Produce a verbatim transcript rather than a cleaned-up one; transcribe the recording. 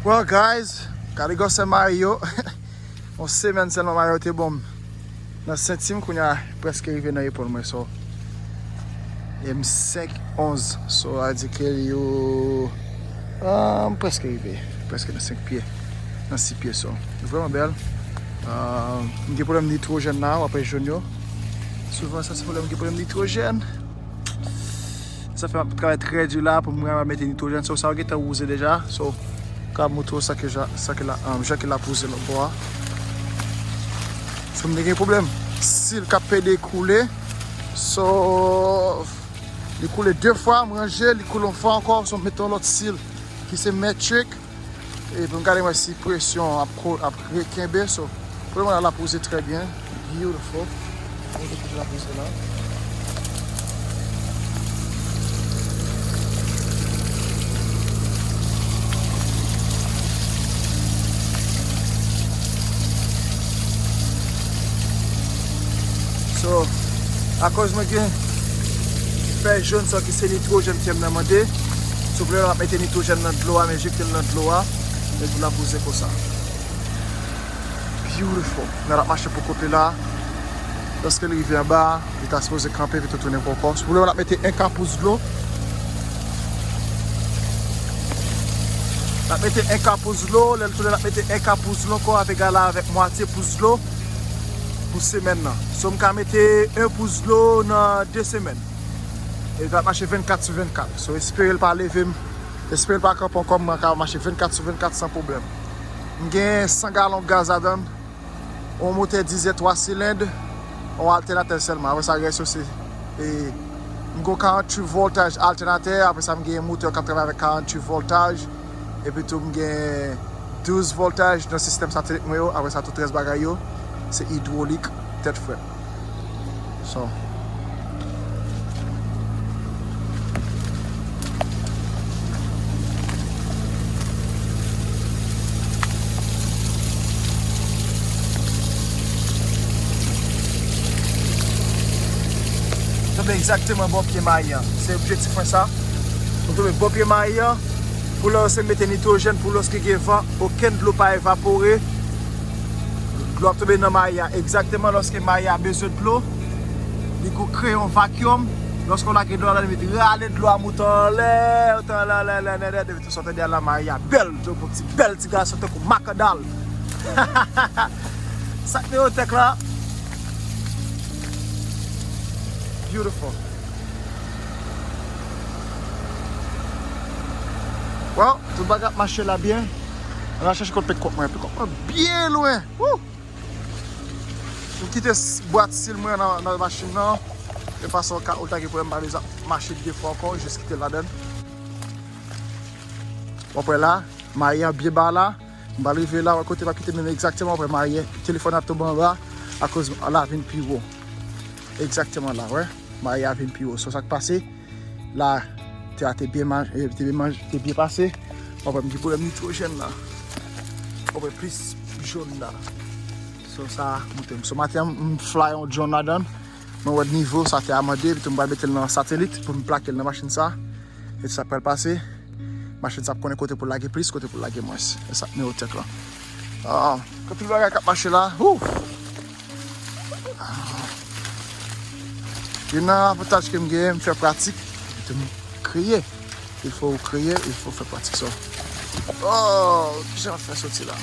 Well, guys, gade gwosè mayi yo. Yon semèn sèlman mayi yo te bon m nan senti m, kounye a prèske rive nan epòl mwen, so. E m senk onz, so, a di ke yo, ah, m prèske rive, prèske nan senk pye, nan sis pye, so. Vrèman bèl. Ah, m gen pwoblèm nitwojèn la, w ap wè jòn yo. Souvan, sa se pwoblèm, m gen pwoblèm nitwojèn. Sa fè m ap travay trè di la pou mwen mete nitwojèn. So, sa yo gentan wouze deja. So, ka montre w sa ke ja, sa ke la, um, jan ke l ap wouze lòt bò a. So, m te gen pwoblèm sil k ap pede koule. So, li koule de fwa, m ranje, li koule yon fwa ankò. So, m mete yon lòt sil ki se metric. E pou m gade mwen si presyon ap, ko- ap rekenbe. So, pou le moman la, l ap wouze trè byen. Beautiful. Gade kote l ap wouze la. So, akoz mwen gen fè jòn sa ki se nitwojèn ke m nan mande, si w vle, w ap mete nitwojèn nan dlo a, m enjekte l nan dlo a, epi l ap wouze konsa. Beautiful. Nan l ap mache pou kote la. Lòske l rive anba, li ta sipoze kanpe, epi tou tounen pou kò. Si w vle, l ap mete en ka pous dlo. L ap mete en ka pous dlo, lè l tounen, l ap mete en ka pous dlo ankò, ap egal avèk mwatye pous dlo pou semèn nan. So, m ka mete en pous dlo nan de semèn. E l ap mache vennkat sou vennkat. So, espere l pa leve m, espere l pa kanpe ankò, mwen ka mache vennkat sou vennkat san pwoblèm. M gen san galon gaz ladan l, yon motè dizèl twa silind, yon altènatè sèlman. Apre sa, rès yo se, e, m gen yon karanntuit voltaj altènatè, apre sa, m gen yon motè k ap travay avèk karanntuit voltaj, epi tou m gen douz voltaj nan sistèm satelit mwen yo, apre sa, tout rès bagay yo, se idwolik, tèt frèt. So. Tonbe egzakteman bò pye mayi an. Se objektif mwen sa. Pou tonbe bò pye mayi an. Pou lòske mete nitwojèn, pou lòske gen van, okenn dlo pa evapore. Dlo ap tonbe nan mayi a. Egzakteman lòske mayi a bezwen dlo, li kou kreye yon vakyòm. Lòske w lage dlo a, li met rale dlo a moute anlè, anlè, anlè, anlè, anlè, depi tou sa w tande a la, mayi a bèl, dlo pou ti bèl ti gason tankou makandal. Sa k meyotèk la? Beautiful. Well, tout bagay ap mache la byen. Ann al chèche kot pekòt mwen. Pekòt mwen byen lwen. Woo! M kite s- bwat sil mwen nan, nan machin nan. De fason ka, ou ta gen pwoblèm, pa bezwen mache de fwa ankò, jis kite l ladan l. W ap wè la, mayi an byen ba la. M pral rive la, wè kote m ap kite menm egzakteman, w ap wè mayi an, telefòn ap tonbe anba, akoz la vin pi wo. Egzakteman la, wè. Mayi a vin pi wo. So, sa k pase? La, tè a te byen manje, te byen manje, te byen pase. W ap wè m gen pwoblèm nitwojèn la. W ap wè plis jòn la. So, sa monte m. So, maten an, m fly yon drone ladan l. Mwen wè nivo sa tè a mande, epi tou m pral mete l nan satelit pou m plake l nan machin sa. E sa k pral pase. Machin sa ap konnen kote pou l lage plis, kote pou l lage mwens. E sa k meyotèk la. Ah, anpil bagay k ap mache la. Ouf! Youn nan avantaj ke m genyen, m fè pratik, m kreye. Il faut ou kreye, il faut fè pratik sa. Oh, kijan m ap fè soti la?